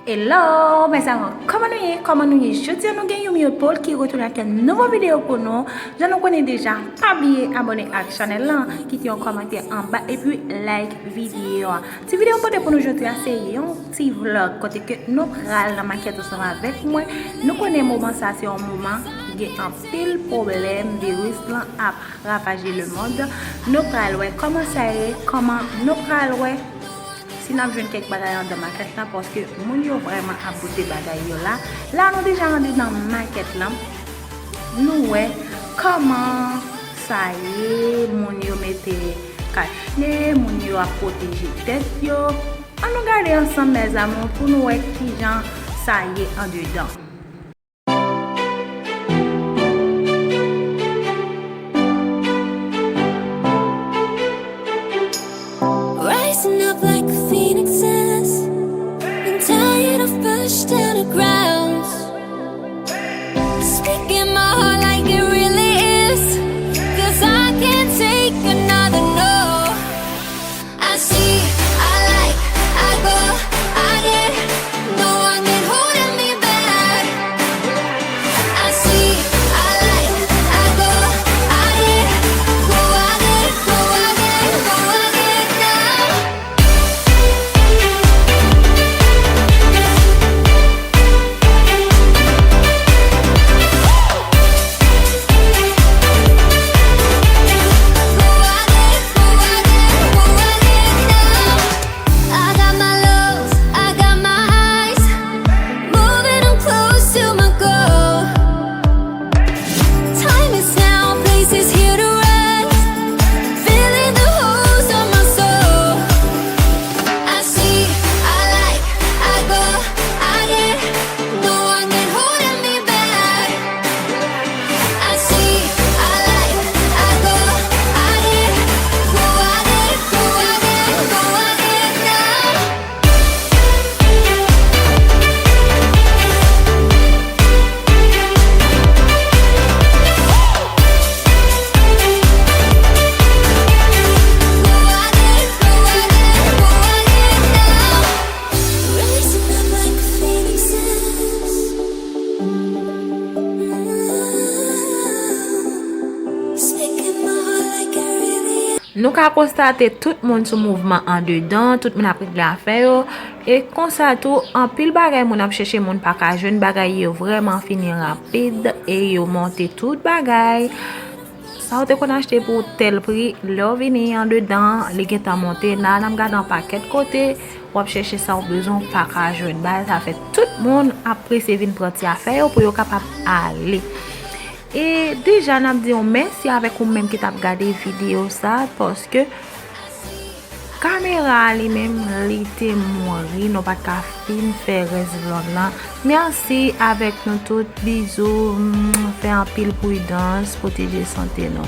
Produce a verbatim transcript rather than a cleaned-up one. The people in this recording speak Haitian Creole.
Hello, mes amours, kòman nou ye? Kòman nou ye? Jodi a nou gen Yummy Paul ki retounen ak yon nouvo videyo pou nou. Jan nou konnen deja, pa bliye abòne ak chanèl lan, kite yon kòmantè anba epi like videyo a. Ti videyo m pote pou nou jodi a se yon ti vlog kote ke nou pral nan makèt ansanm avèk mwen. Nou konnen moman sa se yon moman ki gen anpil pwoblèm, viris lan ap ravaje lemonn. Nou pral wè kòman sa ye, kòman nou pral wè si n ap jwenn kèk bagay anndan makèt la, paske moun yo vrèman ap boute bagay yo la. La nou deja anndan makèt lan. Nou wè kòman sa ye, moun yo mete kachne, moun yo ap pwoteje tèt yo. Ann nou gade ansanm, mes amours, pou nou wè kijan sa ye andedan. Rising up like a phoenix, I'm tired of pushed underground. Speaking my heart like it really is, 'cause I can't take another no. I see, I like, I go, I get, no one can hold me back. I see, I like, I go, I get, go, I get, go, I get, go, I get now. Nou ka konstate tout moun sou mouvman andedan, tout moun ap regle afè yo. E konsa tou, anpil bagay moun ap chèche, moun pa ka jwenn, bagay yo vrèman fini rapid e yo monte tout bagay. Sa w te konn achte pou tèl pri, lè w vini andedan, li gentan monte. La, n ap gade yon pakèt kote, w ap chèche sa w bezwen, w pa ka jwenn. Bagay sa fè tout moun ap prese vin pran ti afè yo pou yo kapab ale. E deja n ap di w mèsi avèk ou menm ki t ap gade videyo sa, paske kamera a li menm, li te mouri, nou pa t ka fin fè rès vlog lan. Mèsi avèk nou tout, bizou, mm, fè anpil pridans, pwoteje sante nou.